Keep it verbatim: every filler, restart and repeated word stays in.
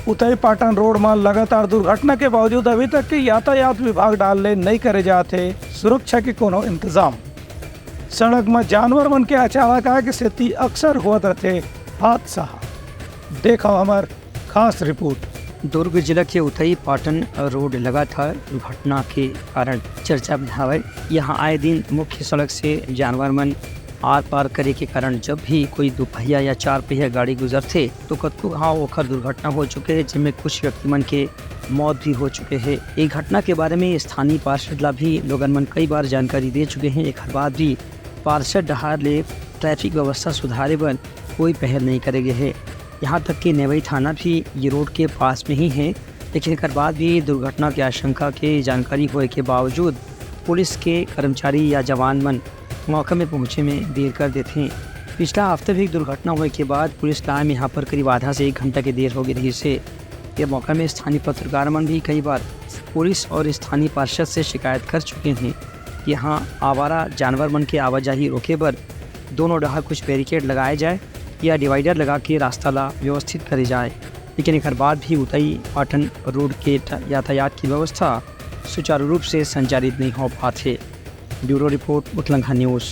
Utai Patan road म लगातार दुर्घटना के बावजूद अभी तक के यातायात विभाग डार ले नइ करे जात हे सुरक्षा के कोनो इंतजाम। सड़क म जानवर मन के अचानक आए के सेती अक्सर होवत रथे हादसा। देखव हमर खास रिपोर्ट। दुर्ग जिला के उतई पाटन रोड लगातार दुर्घटना के कारण चर्चा में हवय। यहाँ आए दिन मुख्य सड़क से जानवर मन आर पार करे के कारण जब भी कोई दुपहिया या चार पहिया गाड़ी गुजरथे, तो कतको घाव ओखर दुर्घटना हो चुके हे, जिनमें कुछ व्यक्ति मन के मौत भी हो चुके हे। ये घटना के बारे में स्थानीय पार्षद ला भी लोगन मन कई बार जानकारी दे चुके हैं। एकर बाद भी पार्षद डहार ले ट्रैफिक व्यवस्था सुधारे बर कोई पहल नहीं करे गे हे। यहाँ तक कि नेवई थाना भी ये रोड के पास में ही है, लेकिन एकर बाद भी दुर्घटना के आशंका के जानकारी होए के बावजूद पुलिस के कर्मचारी या जवान मन मौका में पहुंचे में देर कर देथे। पिछला हफ्ता भी एक दुर्घटना होए के बाद पुलिस line में यहाँ पर करीब आधा से एक घंटा के देर हो गई रही से। ये मौका में स्थानीय पत्रकार मन भी कई बार पुलिस और स्थानीय पार्षद से शिकायत कर चुके हैं कि यहाँ आवारा जानवर मन के आवाजाही रोके बर दोनों डहार कुछ बैरिकेड लगाए जाए या डिवाइडर लगा के रास्ता ला व्यवस्थित करे जाए, लेकिन एकर बाद भी उतई पाटन रोड के ट-, यातायात की व्यवस्था सुचारू रूप से संचालित नहीं हो पात हे। Bureau report, Utlangha news.